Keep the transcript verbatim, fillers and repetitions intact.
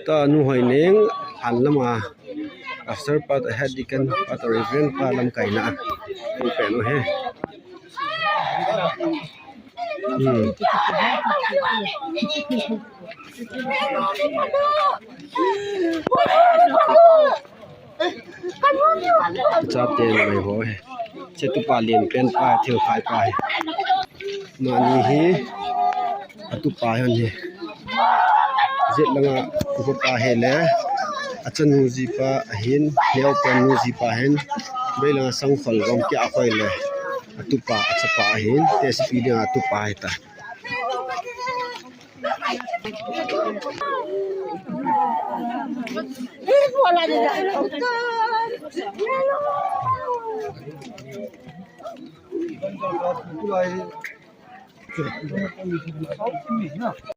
Ta nu hoi neng, han lama, pastor pa, head deacon pa, reverend pa lamkaina. Tu pen o he. Hmm. Chate mai ho he. Che tupa lien pen pa, thil khai pa he. Mani hi, atupa hi. Jet langa upa pa hi le, achanu jipa ahin, neo pen nu jipa hin, bei langa sangkhol gom kia khoi le, atupa, achapa ahin, te sipi dinga atupa hi ta.